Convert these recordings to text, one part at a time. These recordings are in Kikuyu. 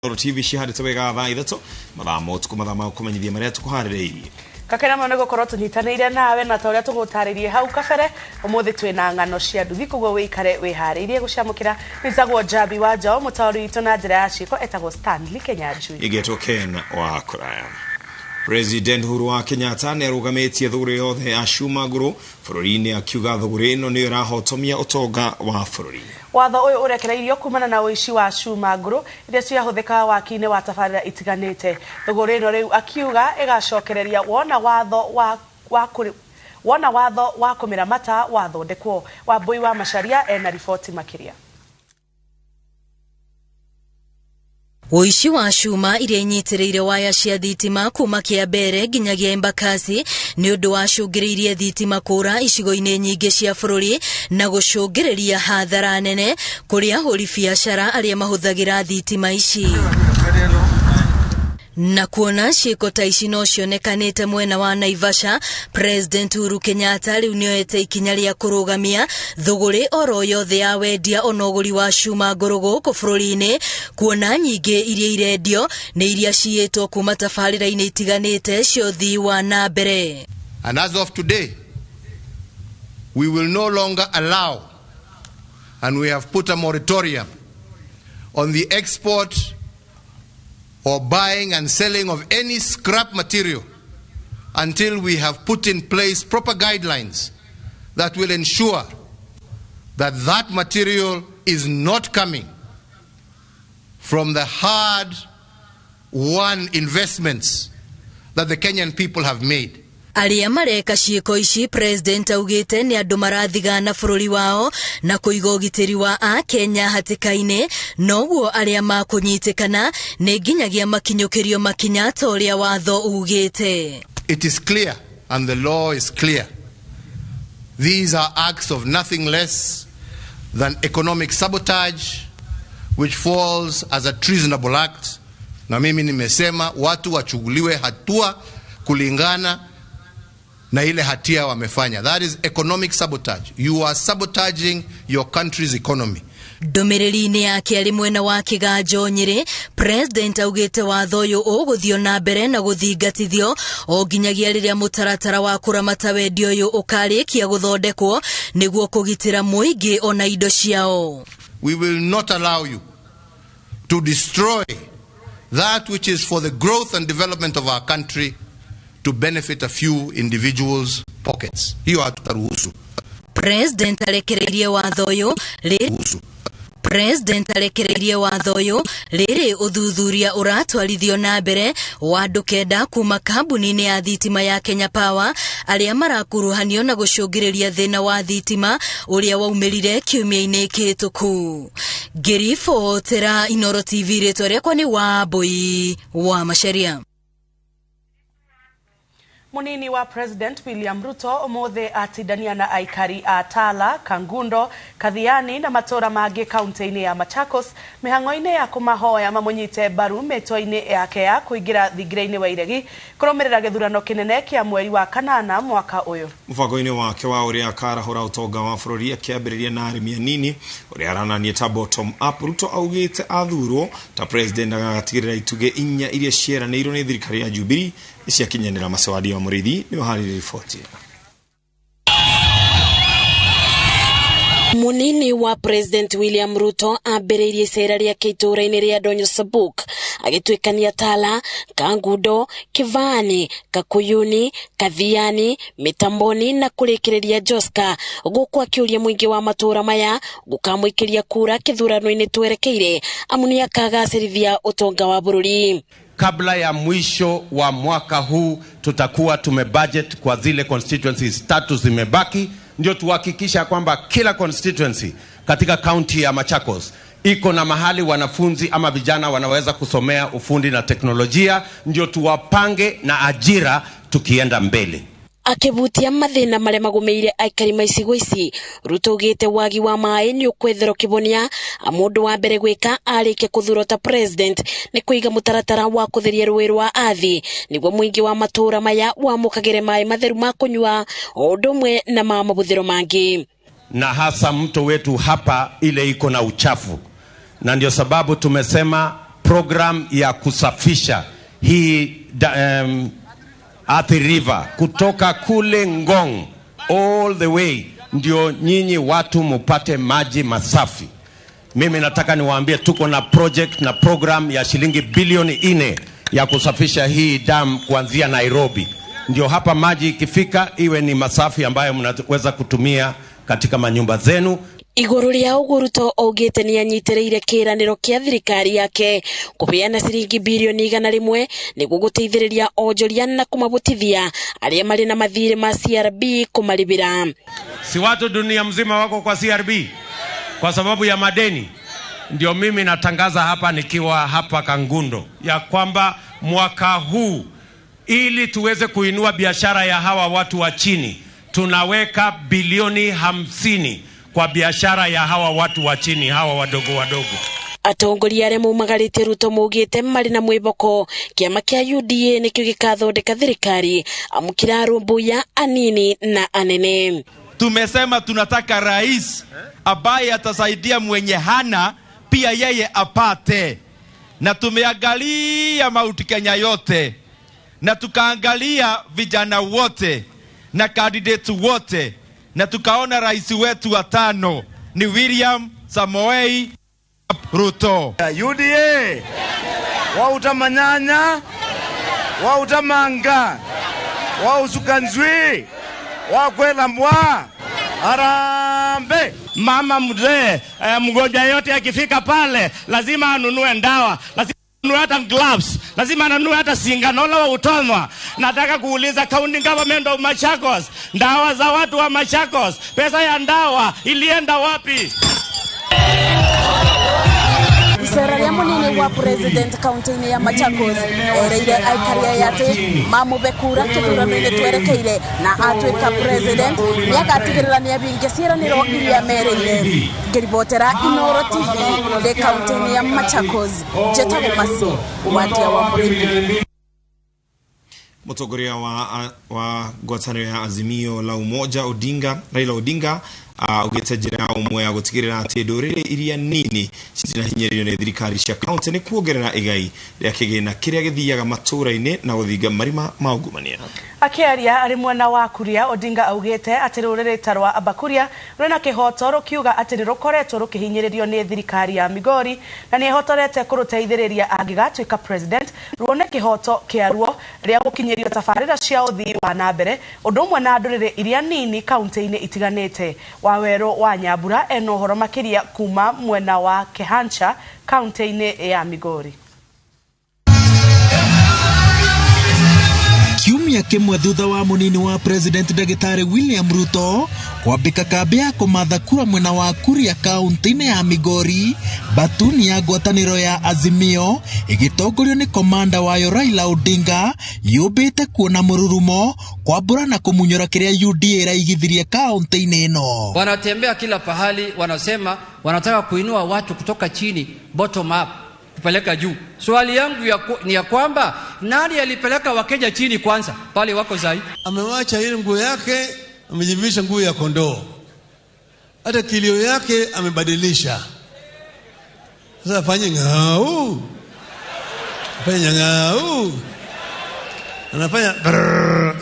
Inooro TV cihandĩte wega thaa 3 mathaa ma ũtukũ, mathaa ma kũmenyithia marĩa tũkũharĩrĩirie. Gakena mũno nĩ gũkorwo tũnyitanĩire nawe, na ta ũrĩa tũgũtarĩirie hau kabere, ũmũthĩ twĩna ng'ano cia nduthi, koguo wĩikare wĩharĩirie gũciamũkĩra. Nĩtagwo Njambi wa Njaũ, mũtaũri witũ na njĩra ya ciĩko etagwo Stanley Kenyanjui. Ĩgetwo Ken wa Kũraya. President Uhuru wa Kenyatta nĩ arũgamĩtie thũgũrĩ yothe ya cuma ngũrũ bũrũri-inĩ, akiuga thũgũrĩ ĩno nĩyo ĩrahotomia ũtonga wa bũrũri. Watho ũyũ ũrekereirio kumana na ũici wa cuma ngũrũ iria ciahũthĩkaga waki-inĩ wa tabarĩra itiganĩte. Thũgũrĩ ĩno rĩu akiuga ĩgacokereria wona watho wa wa wona watho wa kũmĩramata wathondekwo. Wambui wa Macharia ena riboti makĩria. Ũici wa cuma iria inyitĩrĩire waya cia thitima kuma Kĩambere nginyagia Embakasi nĩ ũndũ wacũngĩrĩirie thitima kũra icigo-inĩ nyingĩ cia bũrũri na gũcũngĩrĩria hathara nene kũrĩ ahũri biacara arĩa mahũthagĩra thitima ici. Na kuona ciĩko ta ici no cionekanĩte mwena wa Naivasha, President Uhuru Kenyatta rĩu nĩoete ikinya rĩa kũrũgamia thũgũrĩ oro yothe ya wendia ona ũgũri wa cuma ngũrũ gũkũ bũrũri-inĩ, kuona nyingĩ iria irendio nĩ iria ciyĩtwo kuma tabarĩra-inĩ itiganĩte cia ũthii wa na mbere. And as of today, we will no longer allow, and we have put a moratorium on the export or buying and selling of any scrap material until we have put in place proper guidelines that will ensure that that material is not coming from the hard-won investments that the Kenyan people have made. Arĩa mareka ciĩko ici, President augĩte nĩ andũ marathigana bũrũri wao na kũiga ũgitĩri wa a Kenya hatĩka-inĩ, noguo arĩa makũnyitĩkana nĩ nginyagia makinyũkĩrio makinya ta ũrĩa watho ugĩte. It is clear, and the law is clear. These are acts of nothing less than economic sabotage, which falls as a treasonable act. Na mimi nimesema watu wachukuliwe hatua kulingana na ile hatia wamefanya. That is economic sabotage. You are sabotaging your country's economy. Ndũmĩrĩri-inĩ yake arĩ mwena wa Kĩganjo Nyĩrĩ, President augĩte watho ũyũ ũgũthiĩ na mbere na gũthingatithio o nginyagia rĩrĩa mũtaratara wa kũramata wendia ũyũ ũkarĩkia gũthondekwo nĩguo kũgitĩra mũingĩ ona indo ciao. We will not allow you to destroy that which is for the growth and development of our country to benefit a few individuals' pockets. Hiyo hatutaruhusu. President arekereirie watho ũyũ rĩ President arekereirie watho ũyũ rĩrĩ ũthuthuria ũratwarithio na mbere wa andũ 9 kuma kambuni-inĩ ya thitima ya Kenya Power arĩa marakuruhanio na gũcũngĩrĩria thĩna wa thitima ũrĩa waumĩrire kiumia-inĩ kĩhĩtũku. Ngĩribotera Inooro TV, rĩtwa rĩakwa nĩ Wambui wa Macharia. Munini wa President William Ruto ũmũthĩ atindania na aikari a Tala, Kangundo, Kathiani na matũra mangĩ kaunti-inĩ ya Machakos mĩhang'o-inĩ ya kũmahoya mamũnyite mbaru mĩtwa-inĩ yake ya kũingĩra thingira-inĩ wa iregi kũrũmĩrĩra gĩthurano kĩnene kĩa mweri wa kanana mwaka ũyũ. Mũbango-inĩ wake wa ũrĩa akarahũra ũtonga wa bũrũri akĩambĩrĩria na arĩmi anini ũrĩa aranania ta bottom up, Ruto augĩte athurwo ta president agatigĩrĩra itugĩ 4 iria cieranĩirwo nĩ thirikari ya Jubilee ciakinyanĩra. Macewadi wa Mũrĩithi nĩ ũharĩrĩirie riboti. Munini wa President William Ruto ambĩrĩirie icera rĩake itũũra-inĩ rĩa Ndonyo Sabuk agĩtuĩkania Tala, Kangundo, Kivani, Kakuyuni, Kathiani, Mitamboni na kũrĩkĩrĩria Joska, gũkũ akĩũria mũingĩ wa matũũra maya gũkamũikĩria kura kĩthurano-inĩ twerekeire amu nĩ akagacĩrithia ũtonga wa bũrũri. Kabla ya mwisho wa mwaka huu tutakuwa tumebudget kwa zile constituencies 3 zimebaki, ndio tuhakikisha kwamba kila constituency katika kaunti ya Machakos iko na mahali wanafunzi ama vijana wanaweza kusomea ufundi na teknolojia, ndio tuwapange na ajira tukienda mbele. Akibutia mathĩna marĩa magũmĩire aikari ma icigo ici, Ruto augĩte wagi wa maĩ nĩ ũkwetherwo kĩbonia. Mũndũ wa mbere gwĩka arĩkia kũthurwo ta president nĩ kũiga mũtaratara wa kũtheria rũĩ rwa Athi nĩguo mũingĩ wa matũũra maya wamũkagĩre maĩ matheru ma kũnyua o ũndũ ũmwe na ma mahũthĩro mangĩ. Na hasa mto wetu hapa ile iko na uchafu, na ndio sababu tumesema program ya kusafisha hii Athi River kutoka kule Ngong all the way, ndio nyinyi watu mupate maji masafi. Mimi nataka niwaambie tuko na project na program ya shilingi bilioni 4 ya kusafisha hii dam kuanzia Nairobi, ndio hapa maji ikifika iwe ni masafi ambayo mnaweza kutumia katika manyumba zenu. Iguru ria uguo Ruto augite ni anyitiriire kiraniro kia thirikari yake kubeana ciringi bilioni 100 niguo guteithiriria onjoria na kumabutithia aria mari na mathiri ma CRB kumaribira. Si watu dunia mzima wako kwa CRB kwa sababu ya madeni. Ndio mimi natangaza hapa nikiwa hapa Kangundo ya kwamba mwaka huu ili tuweze kuinua biashara ya hawa watu wa chini tunaweka bilioni 50 kwa biashara ya hawa watu wa chini, hawa wadogo wadogo. Atongoria aria maumagarĩtie Ruto maugĩte marĩ na mwĩhoko kĩama kĩa UDA nĩkĩo gĩkathondeka thirikari amu kĩrarũmbũiya anini na anene. Tumesema tunataka rais ambaye atasaidia mwenye hana pia yeye apate, na tumeangalia Mount Kenya yote na tukaangalia vijana wote na candidate wote, na tukaona rais wetu wa 5 ni William Samoei Ruto. UDA wautamanyanya, wautamanga, wausukanzwi, wakwela mbwa, harambe. Mama mzee, mgonjwa yote akifika pale lazima anunue ndawa, lazima anunue hata gloves, lazima anunue hata singano la utonwa. Nataka kuuliza county government of Machakos, ndawa za watu wa Machakos, pesa ya ndawa ilienda wapi? Icera ria munini wa president kaunti-ini ya Machakos ereire aikaria yate mamube kura kithurano-ini twerekeire na atuika president niagatigirira ni abingia ciiraniro iria mereire. Ngiribotera Inoro TV ndi kaunti-ini ya Machakos, njetagwo Masi Wadia wa Murithi. Mutongoria wa ngwatanĩro ya Azimio la Umoja Odinga, Raila Odinga augĩte njĩra ũmwe ya gũtigĩrĩra atĩ ndũrĩrĩ iria nini citinahinyĩrĩrio nĩ thirikari cia kaunti nĩ kuongerera igai rĩa kĩgĩna kĩrĩa gĩthiaga matũũra-inĩ na gũthinga marima ma ungumania. Akiaria arĩ mwena wa Kuria, Odinga augĩte atĩ rũrĩrĩ ta rwa Abakuria rwĩna kĩhoto rũkiuga atĩ nĩ rũkoretwo rũkĩhinyĩrĩrio nĩ thirikari ya Migori na nĩ ehotorete kũrũteithĩrĩria angĩgatuĩka president ruone kĩhoto kĩaruo rĩa gũkinyĩrio tabarĩra cia ũthii wa na mbere ũndũ ũmwe na ndũrĩrĩ iria nini kaunti-inĩ itiganĩte. Waweru wa Nyambura ena ũhoro makĩria kuma mwena wa Kehancha kaunti-inĩ ya Migori. Kiumia kimwe thutha wa munini wa president Ndagĩtarĩ William Ruto kwambĩka kambĩ ya kũmatha kura mwena wa Kuria kaunti-inĩ ya Migori, batuni ya ngwatanĩro ya Azimio ĩgĩtongorio nĩ komanda wayo Raila Odinga yũmbĩte kuona mũrurumo kwambũra na kũmunyũra kĩrĩa UDA ĩraigithirie kaunti-inĩ ĩno. Wanatembea kila pahali, wanasema wanataka kuinua watu kutoka chini, bottom up, kupeleka juu. Swali yangu ni ya kwamba nani alipeleka Wakenya chini kwanza pale wako zai? Amewacha ile nguo yake, amejivisha nguo ya kondoo. Hata kilio yake amebadilisha. Sasa afanye ngau. Afanye ngau. Anafanya brrr.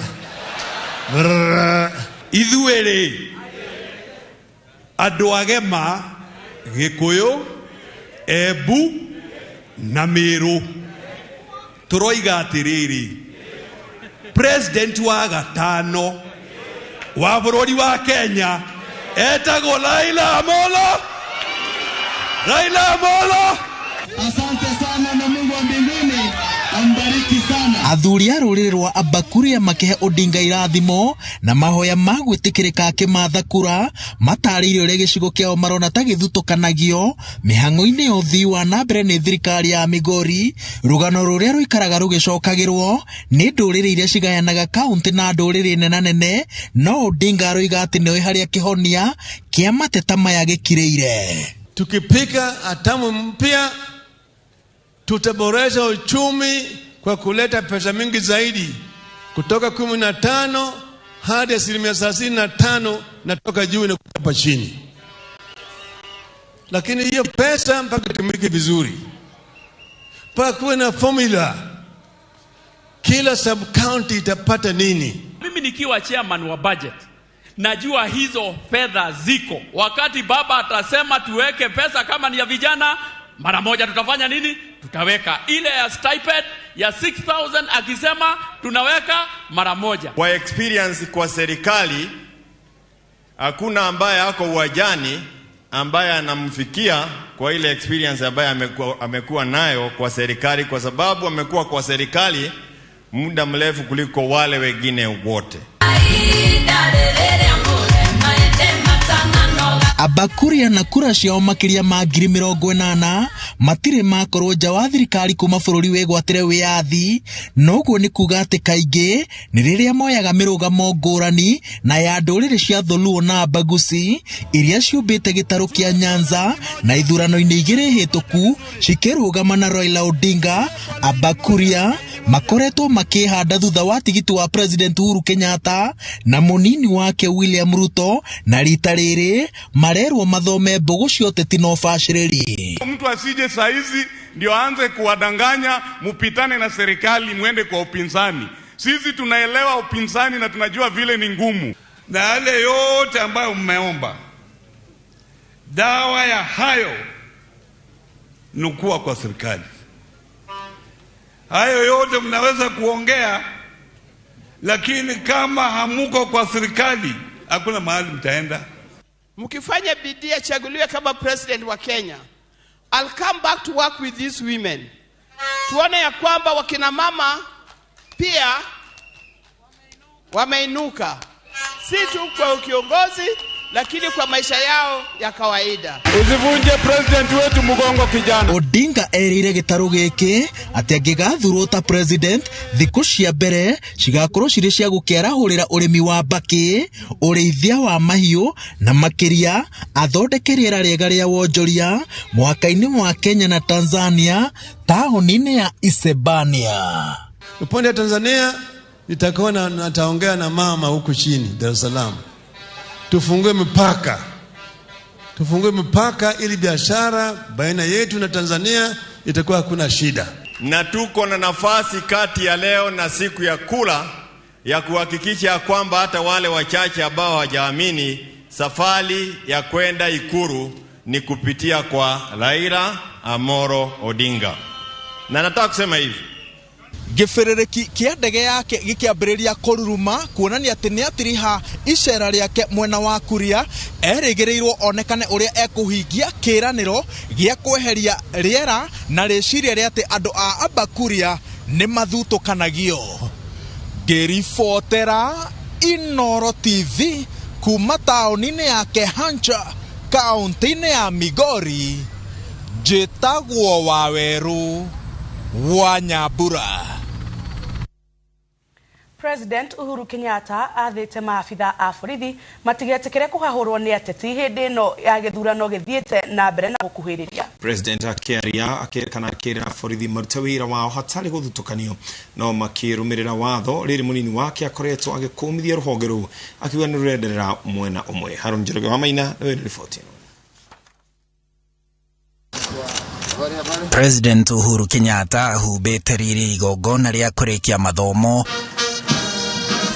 Brrr. Ithuĩ andũ agema Gĩkũyũ, Embu na Meru turoiga atiriri, president wa gatano wa bũrũri wa Kenya etagwo Raila Amolo, Raila Amolo. Asante sana na Mungu wa mbinguni ambariki sana. Athuri a rũrĩrĩ rwa Abakuria makĩhe Odinga irathimo na mahoya ma gwĩtĩkĩrĩka akĩmatha kura matarĩirie ũrĩa gĩcigo kĩao marona ta gĩthutũkanagio mĩhang'o-inĩ ya ũthii wa na mbere nĩ thirikari ya Migori, rũgano rũrĩa rũikaraga rũgĩcokagĩrwo nĩ ndũrĩrĩ iria cigayanaga kaunti na ndũrĩrĩ nenanene, no Odinga aroiga atĩ nĩoĩ harĩa kĩhonia kĩa mateta maya gĩkirĩire. Tukipika hatamu mpya tutaboresha uchumi kwa kuleta pesa mingi zaidi kutoka 15 hadi 35% na toka juu na kutoka chini. Lakini hiyo pesa mpaka itumike vizuri. Pakuwe na formula, kila sub county itapata nini. Mimi nikiwa chairman wa budget najua hizo fedha ziko. Wakati baba atasema tuweke pesa kama ni ya vijana, mara moja tutafanya nini? Tutaweka ile ya stipend ya 6000 akisema tunaweka mara moja. Kwa experience kwa serikali, hakuna ambaye ako uwajani ambaye anamfikia kwa ile experience ambaye amekuwa nayo kwa serikali, kwa sababu amekuwa kwa serikali muda mrefu kuliko wale wengine wote. Abakuria na kura ciao makiria ma 80,000 matirĩ makorwo nja wa thirikari kuma bũrũri wĩgwatĩre wĩyathi, noguo nĩ kuga atĩ kaingĩ nĩ rĩrĩa moyaga mĩrũgamo ngũrani na ya ndũrĩrĩ cia Dholuo na Abagusi iria ciũmbĩte gĩtarũ kĩa Nyanza na ithurano-inĩ igĩrĩ hĩtũku cikĩrũgama na Raila Odinga. Abakuria makoretwo makĩhanda thutha wa tigiti wa President Uhuru Kenyatta na mũnini wake William Ruto, na rita rĩrĩ marerwo mathome mbũgũ cia ũteti na ũbacĩrĩri. Mtu asije saizi ndio aanze kuwadanganya mupitane na serikali mwende kwa upinzani. Sisi tunaelewa upinzani na tunajua vile ni ngumu. Na yale yote ambayo mmeomba, dawa ya hayo ni kuwa kwa serikali. Hayo yote mnaweza kuongea, lakini kama hamuko kwa serikali hakuna mahali mtaenda. Mkifanya bidii achaguliwe kama president wa Kenya, I'll come back to work with these women. Tuone ya kwamba wakina mama pia wameinuka, si tu kwa kiongozi lakini kwa maisha yao ya kawaida. Usivunje president wetu mgongo kijana. Odinga erire gĩtarũ gĩkĩ atĩ angĩgathurwo ta president, thikũ cia mbere cigakorwo cirĩ cia gũkĩarahũrĩra ũrĩmi wa mbakĩ, ũrĩithia wa mahiũ na makĩria athondeke rĩera rĩega rĩa wonjoria mũhaka-inĩ wa Kenya na Tanzania taũni-inĩ ya Isebania. Upande wa Tanzania nitakuwa nataongea na mama huku chini Dar es Salaam. Tufungue mipaka. Tufungue mipaka ili biashara baina yetu na Tanzania itakuwa hakuna shida. Na tuko na nafasi kati ya leo na siku ya kula ya kuhakikisha kwamba hata wale wachache ambao hawajaamini safari ya kwenda Ikuru ni kupitia kwa Raila Amolo Odinga. Na nataka kusema hivi, gĩbĩrĩrĩki kĩa ndege yake gĩkĩambĩrĩria kũruruma kuonania atĩ nĩatiriha icera rĩake mwena wa Kuria, erĩgĩrĩirwo onekane ũrĩa ekũhingia kĩĩranĩro gĩa kweheria rĩera na rĩciria rĩa atĩ andũ a Abakuria nĩ mathutũkanagio. Ngĩribotera Inooro TV kuma taũni-inĩ ya Kehancha, kaũntĩ-inĩ ya Migori, njĩtagwo Wawerũ wa Nyambura. President Uhuru Kenyatta athĩte maabitha a borithi matigetĩkĩre kũhahũrwo nĩ ateti hĩndĩ ĩno ya gĩthurano gĩthiĩte na mbere na gũkuhĩrĩria. President akĩaria akĩrekana akĩra borithi marute wĩra wao hatarĩ gũthutũkanio no makĩrũmĩrĩra watho. Rĩrĩ mũnini wake akoretwo agĩkũmithia rũhonge rũu akiuga nĩ rũrenderera mwena ũmwe. Haron Njoroge wa Maina nĩwe riboti ĩno. President Uhuru Kenyatta ahumbĩte riri igongona rĩa kũrĩkia mathomo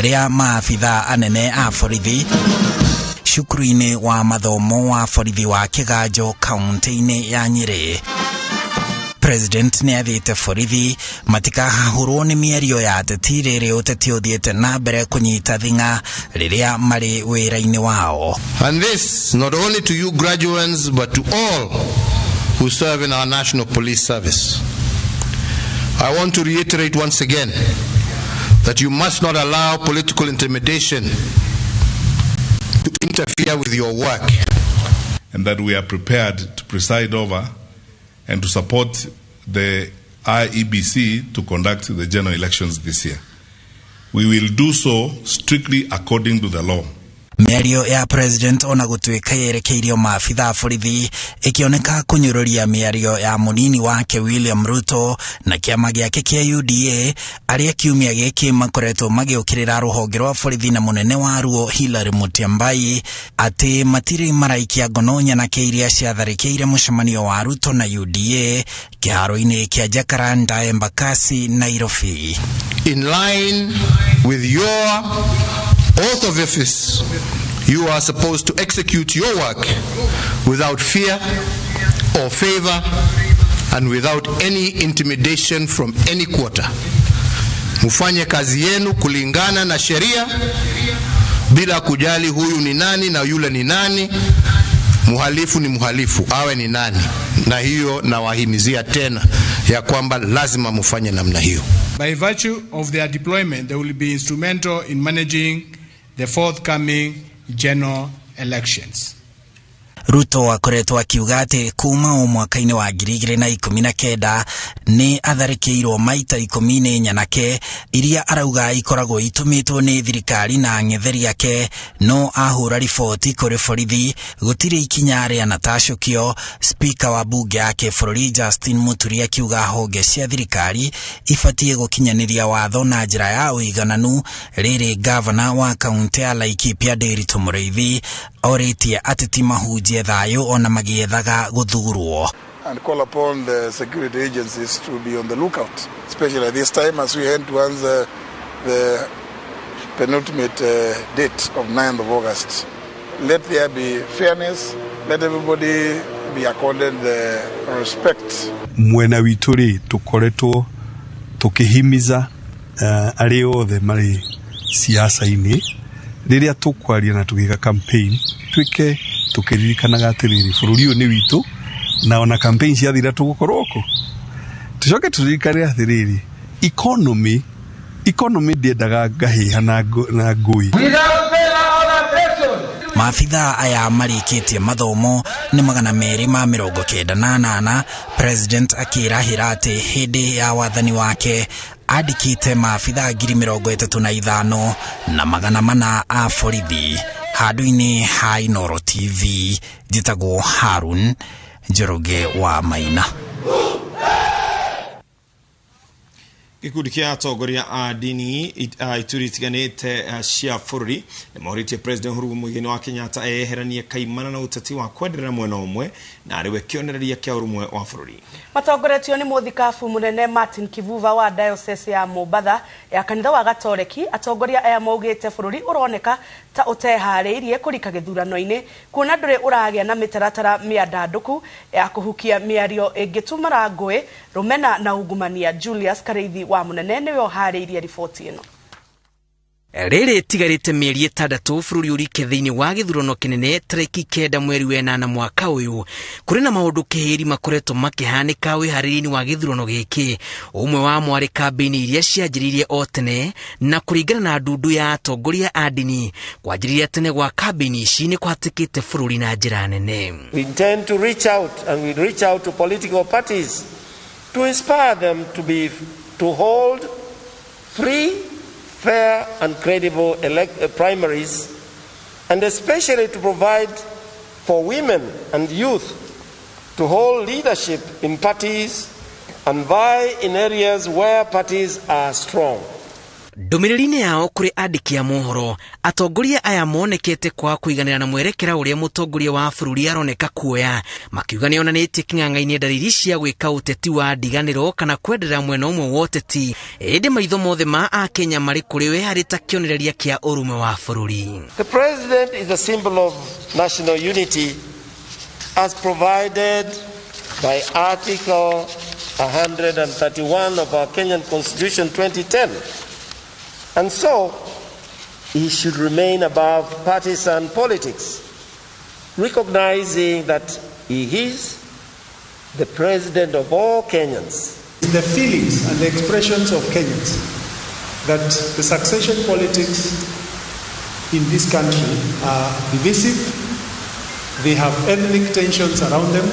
rĩa maabitha anene a borithi cukuru-inĩ wa mathomo wa borithi wa Kĩganjo kaunti-inĩ ya Nyĩrĩ. President nĩ athĩte borithi matikahahũrwo nĩ mĩario ya ateti rĩrĩ ũteti ũthiĩte na mbere kũnyita thing'a rĩrĩa marĩ wĩra-inĩ wao. And this not only to you graduates but to all who serve in our National Police Service. I want to reiterate once again that you must not allow political intimidation to interfere with your work. And that we are prepared to preside over and to support the IEBC to conduct the general elections this year. We will do so strictly according to the law. Mĩario ya president ona gũtuĩka yerekeirio maabitha a borithi ĩkĩoneka kũnyũrũria mĩario ya mũnini wake William Ruto na kĩama gĩake kĩa UDA arĩa kiumia gĩkĩ makoretwo magĩũkĩrĩra rũhonge rwa borithi na mũnene waruo Hillary Mutyambai atĩ matirĩ maraikia ngono nyanake iria ciatharĩkĩire mũcemanio wa Ruto na UDA kĩharo-inĩ kĩa Jacaranda Embakasi, Nairobi. In line with your oath of office, you are supposed to execute your work without fear or favor and without any intimidation from any quarter. Mufanye kazi yenu kulingana na sheria bila kujali huyu ni nani na yule ni nani. Muhalifu ni muhalifu, awe ni nani. Na hiyo nawahimizia tena ya kwamba lazima mufanye namna hiyo. By virtue of their deployment, they will be instrumental in managing the forthcoming general elections. Ruto akoretwo akiuga atĩ kuma o mwaka-inĩ wa 2019 nĩ atharĩkĩirwo maita 10 nĩ nyanake iria arauga ikoragwo itũmĩtwo nĩ thirikari na ang'etheri ake, no ahũra riboti kũrĩ borithi gũtirĩ ikinya rĩanatacũkio. Spika wa bunge ya kĩbũrũri Justin Muturi akiuga honge cia thirikari ibatiĩ gũkinyanĩria watho na njĩra ya ũigananu. Rĩrĩ gavana wa kaunti ya Laikipia Ndiritu Mũrĩithi orĩtie ateti mahunjie thayũ ona magĩethaga gũthurwo. And call upon the security agencies to be on the lookout, especially at this time as we head towards the penultimate date of 9th of August. Let there be fairness, let everybody be accorded the respect. Mwena witũ rĩ tũkoretwo tũkĩhimiza arĩa othe marĩ siasa-inĩ rĩrĩa tũkwaria na tũgĩka campaign twĩke tũkĩririkanaga atĩrĩrĩ bũrũri ũyũ nĩ witũ na ona campaign ciathira tũgũkorwo kũ. Tũcoke tũririkane atĩrĩrĩ economy ndĩendaga ngahĩha na ngũi. Maabitha aya marĩkĩtie mathomo nĩ 298. President akĩrahĩra atĩ hĩndĩ ya wathani wake andĩkĩte maabitha 35,400 a borithi. Handũ-inĩ ha Inooro TV njĩtagwo Harun Njoroge wa Maina. Gĩkundi kĩa atongoria a ndini ituri itiganĩte cia bũrũri nĩmorĩtie President Uhuru Muigai wa Kenyatta eyeheranie kaimana na ũteti wa kwenderera mwena ũmwe na arĩwe kĩonereria kĩa ũrũmwe wa bũrũri. Matongoretio nĩ mũthikabu mũnene Martin Kivuva wa diocese ya Mombatha ya kanitha wa Gatoreki, atongoria aya maugĩte bũrũri ũroneka ta ũteharĩirie kũrika gĩthurano-inĩ kuona ndũrĩ ũragĩa na mĩtaratara mĩandandũku ya kũhukia mĩario ĩngĩtũmara ngũĩ, rũmena na ungumania. Julius Karĩithi wa Mũnene nĩwe ũharĩirie riboti ĩno. Rĩrĩ tigarĩte mĩeri 6 bũrũri ũrike thĩinĩ wa gĩthurano kĩnene tarĩki 9 mweri wa 8 mwaka ũyũ. Kũrĩ na maũndũ kĩhĩri makoretwo makĩhanĩka wĩharĩria-inĩ wa gĩthurano gĩkĩ. Ũmwe wa mwarĩ kambĩini iria cianjĩrĩirie o tene na kũringana na ndundu ya atongoria a ndini kwanjĩrĩria tene gwa kambĩini ici nĩ kũhatĩkĩte bũrũri na njĩra nene. We intend to reach out and we reach out to political parties to inspire them to hold free, fair and credible primaries, and especially to provide for women and youth to hold leadership in parties and vie in areas where parties are strong. Ndũmĩrĩri-inĩ yao kũrĩ andĩki a mohoro, atongoria aya monekete kwa kũiganĩra na mwerekera ũrĩa mũtongoria wa bũrũri aroneka kuoya, makiuga nĩonanĩtie kĩng'ang'a-inĩ ndariri cia gwĩka ũteti wa ndiganĩro kana kwenderera mwena ũmwe wa ũteti, ĩndĩ maitho mothe ma Akenya marĩ kũrĩ we harĩ ta kĩonereria kĩa ũrũmwe wa bũrũri. The president is a symbol of national unity as provided by Article 131 of our Kenyan Constitution 2010. And so, he should remain above partisan politics, recognizing that he is the president of all Kenyans. The feelings and the expressions of Kenyans that the succession politics in this country are divisive, they have ethnic tensions around them,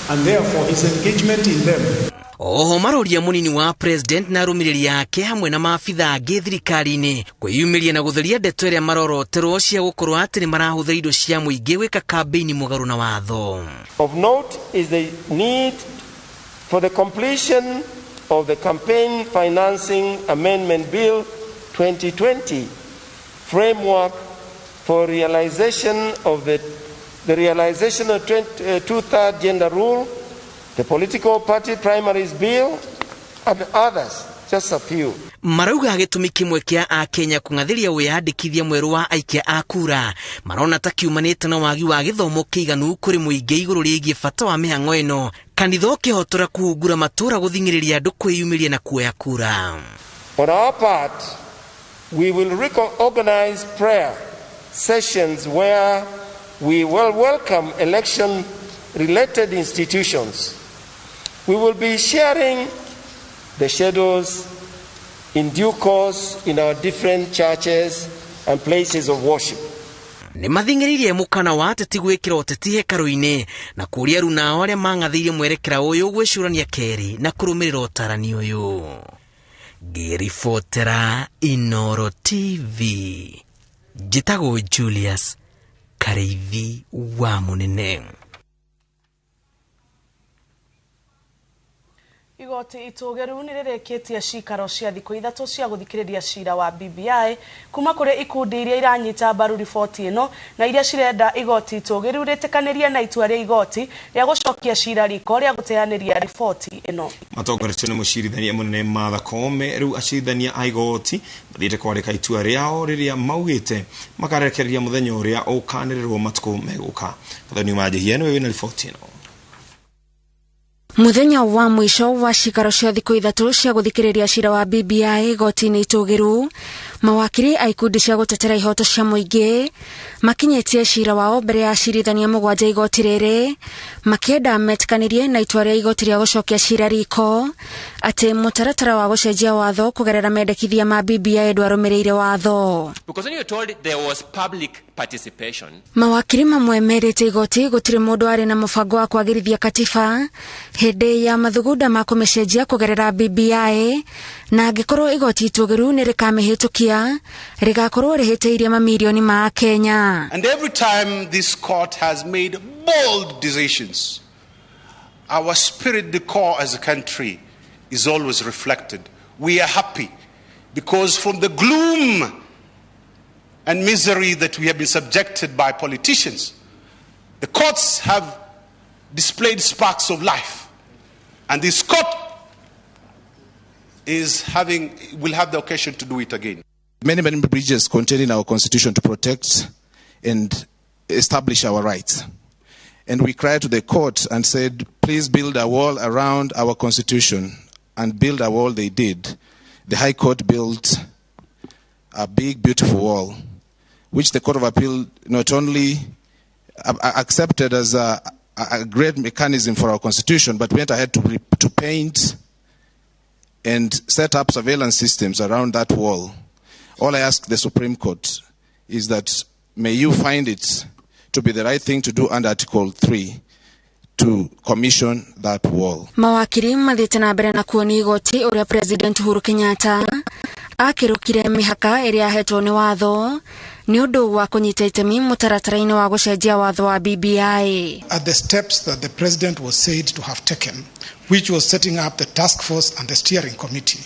and therefore his engagement in them. Oho maroria munini wa president na arũmĩrĩri ake hamwe na maabitha angĩ thirikari-inĩ kwĩyumĩria na gũtheria ndeto ĩrĩa maroroterwo cia gũkorwo atĩ nĩ marahũthĩra indo cia mũingĩ gwĩka kambĩini mũgarũ na watho. Of note is the need for the completion of the Campaign Financing Amendment Bill 2020 framework for realization of the realization of two-third gender rule, the political party primaries bill, and others, just a few. Marauga gĩtũmi kĩmwe kĩa akenya kũng'athĩria wĩyandĩkithia mwerũ wa aikia a kura marona ta kiumanĩte na wagi wa gĩthomo kĩiganu kũrĩ mũingĩ igũrũ rĩgiĩ bata wa mĩhang'o ĩno, kanitha ũkĩhotora kũhungura matũũra gũthing'ĩrĩria andũ kwĩyumĩria na kuoya kura. On our part, we will organize prayer sessions where we will welcome election-related institutions. We will be sharing the schedules in due course in our different churches and places of worship. Nĩ mathing'ĩrĩirie mũkana wa ateti gwĩkĩra ũteti hekarũ-inĩ na kũũria aruna ao arĩa mang'athĩirie mwerekera ũyũ gwĩcũrania kerĩ na kũrũmĩrĩra ũtarani ũyũ. Ngĩribotera Inoro TV, njĩtagwo Julius Karĩithi wa Mũnene. Igoti itũgĩru nĩ rĩrĩkĩtie cikaro cia thikũ 3 cia gũthikĩrĩria cira wa BBI kuma kũrĩ ikundi iria iranyita mbaru riboti ĩno na iria cirenda igoti itũgĩru rĩtĩkanĩrie na itua rĩa igoti rĩa gũcokia cira riko rĩa gũteanĩria riboti ĩno. Matongoretio nĩ mũcirithania mũnene Martha Koome, rĩu acirithania a igoti mathiĩte kwandĩka itua rĩao rĩrĩa maugĩte makarekereria mũthenya ũrĩa ũkanĩrĩrwo matukũ megũka. Gathoni Wanjihia nĩwe wĩna riboti ĩno. Muthenya wa mwisho wa cikaro cia thikũ 3 cia gũthikĩrĩria cira wa BBI igoti-inĩ itũgĩru, mawakiri a ikundi cia gũtetera ihoto cia mũingĩ makinyĩtie cira wao mbere ya acirithania 7 igoti rĩrĩ makĩenda metĩkanĩrie na itua rĩa igoti rĩa gũcokia cira riko atĩ mũtaratara wa gũcenjia watho kũgerera mendekithia ma BBI ndwarũmĩrĩire watho. Because when you're told there was public participation. Mawakiri mamwe merĩte igoti gũtirĩ mũndũ arĩ na mũbango wa kwagĩrithia katiba hĩndĩ ya mathugunda ma kũmĩcenjia kũgerera BBI, na angĩkorwo igoti itũgĩru nĩ rĩkamĩhĩtũkia rĩgakorwo rĩhĩtĩirie mamirioni ma Kenya. And every time this court has made bold decisions, our spirit, the core as a country, is always reflected. We are happy because from the gloom and misery that we have been subjected by politicians, the courts have displayed sparks of life. And this court will have the occasion to do it again. Many, many bridges contained in our constitution to protect and establish our rights. And we cried to the court and said, please build a wall around our constitution. And build a wall they did. The High Court built a big, beautiful wall, which the Court of Appeal not only accepted as a great mechanism for our constitution, but went ahead to paint and set up surveillance systems around that wall. All I ask the Supreme Court is that may you find it to be the right thing to do under Article 3 to commission that wall. Mawakiri mathiĩte na mbere na kuonia igoti ũrĩa President Uhuru Kenyatta akĩrũkire mĩhaka ĩrĩa ahetwo nĩ watho nĩ ũndũ wa kũnyita itemi mũtaratara-inĩ wa gũcenjia watho wa BBI. At the steps that the president was said to have taken, which was setting up the task force and the steering committee,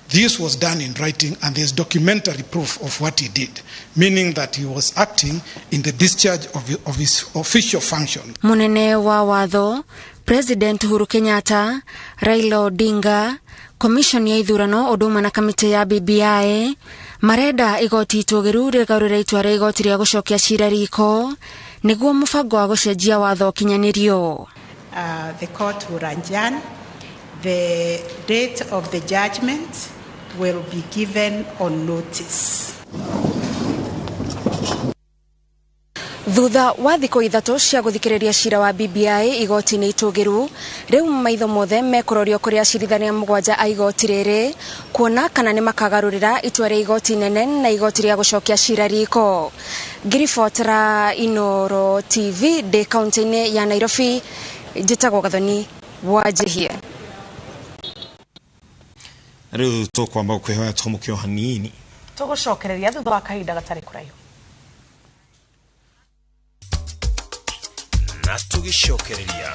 this was done in writing and there's documentary proof of what he did, meaning that he was acting in the discharge of his official function. Munene wa watho, President Uhuru Kenyatta, Raila Odinga, Commission ya ithurano ũndũ ũmwe na kamĩtĩ ya BBI marenda igoti itũgĩru rĩgarũre itua rĩa igoti rĩa gũcokia cira riko nĩguo mũbango wa gũcenjia watho ũkinyanĩrio. The court will adjourn. The date of the judgment will be given on notice. Thutha wa thikũ 3 cia gũthikĩrĩria cira wa BBI igoti-inĩ itũgĩru, rĩu maitho mothe mekũrorio kũrĩ acirithania 7 a igoti rĩrĩ kuona kana nĩ makagarũrĩra itua rĩa igoti inene na igoti rĩa gũcokia cira riko. Ngĩribotera Inoro TV ndĩ kaunti-inĩ ya Nairobi, njĩtagwo Gathoni Wanjihia. Na rĩu tũkwamba kwĩhoya tũmũke o hanini. Tũgũcokereria thutha wa kahinda gatarĩ kũraihu. Na tũgĩcokereria.